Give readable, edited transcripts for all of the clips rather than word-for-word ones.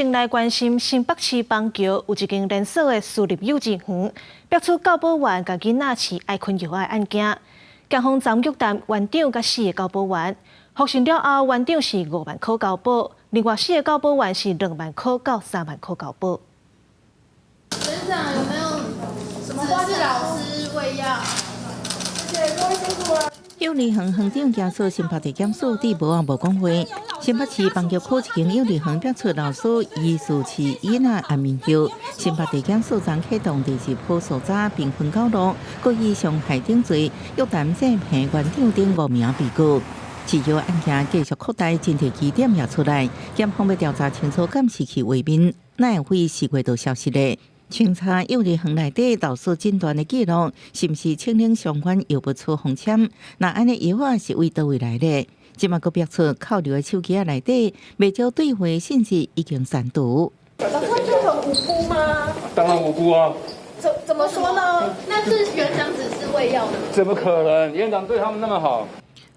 來關心新北市板橋有一間連鎖的私立幼稚園，爆出教保員共囡仔飼愛困藥的案件。檢方昨約談園長佮四個教保員，複審了後，園長是5萬箍交保，另外四個教保員是2萬箍到3萬箍交保。園長有沒有什麼指示老師餵藥？謝謝各位辛苦了。幼兒園園長檢訴新北地檢署對無啊無講話。新北市板橋區一間幼兒園爆出老師疑似飼囡仔安眠藥，新北地檢署昨啟動第二波搜查，兵分九路，閣以傷害等罪，約談這片園長等五名被告。飼藥案件繼續擴大，偵查疑點也出來，檢方欲調查清楚監視器畫面，哪會4月就消失咧？清查幼兒園內底老師診斷的記錄，是毋是請領相關藥物處方籤？若按呢藥仔是為佗位來的？這馬閣爆出扣留的手機仔內底，袂少對話信息已經刪除。老師會很無辜嗎？當然無辜啊！怎麼說呢？那是園長指示餵藥的嗎？怎麼可能？園長對他們那麼好。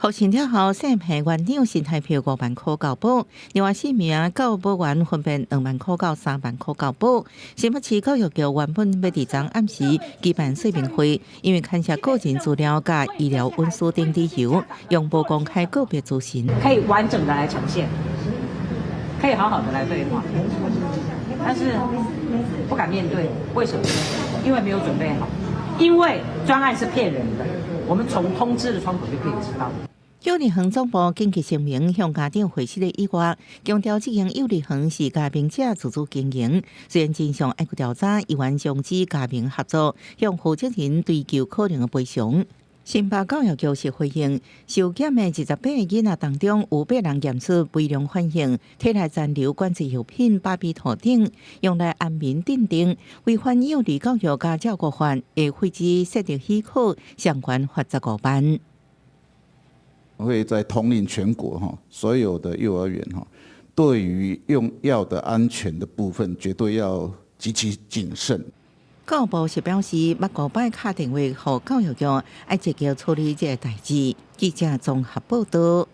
複審了後，姓彭園長新台票5萬箍交保，另外四名教保員分別2萬箍到3萬箍交保。新北市教育局原本欲佇昨暗時舉辦說明會，因為牽涉個人資料佮醫療隱私等理由，用無公開個別資訊。可以完整的來呈現，可以好好的來對話，但是不敢面對，為什麼？因為沒有準備好，因為專案是騙人的，我們從通知的窗口就可以知道。幼兒園總部緊急聲明向家長回釋的以外，強調這間幼兒園是加盟者自主經營，雖然真相愛閣調查，猶原終止加盟合作，向負責人追究可能的賠償。新北教育局是回應，受檢的28個囡仔當中，有八人驗出不良反應，體內殘留管制藥品巴比妥等，用來安眠鎮定，違反幼兒教育佮照顧法，會廢止設立許可，相關罰則5萬。會在統領全國哈，所有的幼兒園哈，對於用藥的安全的部分，絕對要極其謹慎。教育部是表示，捌五擺敲電話予教育局，愛積極處理這个代誌。記者綜合報道。